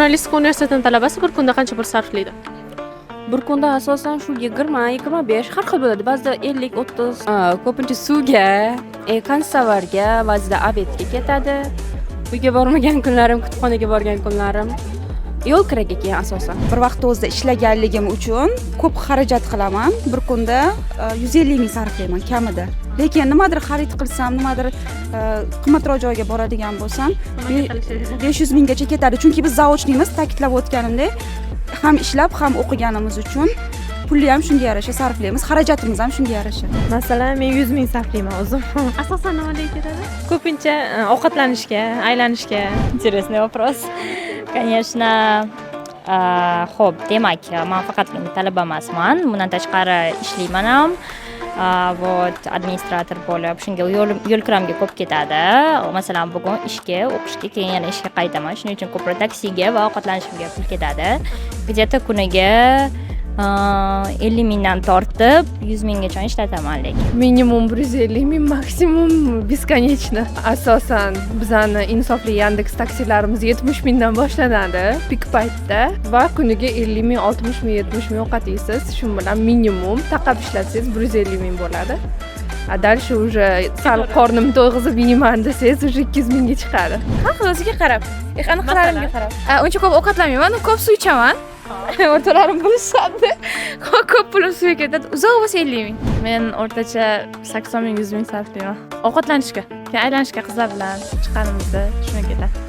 Jurnalistika universitetining talabasi bir kunda qancha pul sarflaydi? Bir kunda asosan shu 20, 25, har xil bo'ladi. Ba'zida 50, 30. Ko'pincha suvga, konservarga, ba'zida обед ga ketadi. Uyga bormagan kunlarim, kutubxonaga borgan kunlarim, yo'l kiraga keyin asosan. Bir vaqtda o'zida ishlaganligim uchun ko'p xarajat qilaman. Bir kunda 150 ming sarflayman kamida. Lekin nimadir xarid qilsam, nimadir qimmatroq joyga boradigan bo'lsam, 500 minggacha ketadi, chunki biz заочный miz. Ta'kidlab o'tganimdek, ham ishlab, ham o'qiganimiz uchun pulni ham shunga yarasha sarflaymiz, xarajatimiz ham shunga yarasha. Masalan, men 100 ming sarflayman o'zim. Asosan nimaga ketadi? Ko'pincha ovqatlanishga, aylanishga. Интересный вопрос. Конечно, xo'p, demak, man faqatgina talaba emasman. Bundan tashqari ishlayman ham. Вот, administrator bo'lib, shunga yo'l kiramga ko'p ketadi. Masalan, bugun ishga, o'qishga, keyin yana ishga qaytaman. Shuning uchun ko'proq taksiga va ovqatlanishimga pul ketadi. Где-то kuniga 50 mingdan tortib 100 minggacha ishlataman lekin. Minimum 150 ming, maksimum бесконечно. Asosan bizani insofli Yandex taksilarimiz 70 mingdan boshlanadi pik paytda va kuniga 50 ming, 60 ming, 70 ming ovqat yeysiz. Shu bilan minimum taqab ishlatsangiz, 150 ming bo'ladi. А дальше уже sal qornim to'yg'izib yeyman desangiz, уже 200 mingga chiqadi. Har xil, o'ziga qarab, aniqlarimga qarab. Uncha ko'p ovqatlanmayman, ko'p suv ichaman. O'rtoqlarim bilishadi, ko'p pulim suvga ketadi. Uzoq bo'lsa, 50 ming. Men o'rtacha 80 ming, 100 ming sarflayman ovqatlanishga, keyin aylanishga, qizlar bilan chiqqanimizda shunga ketadi.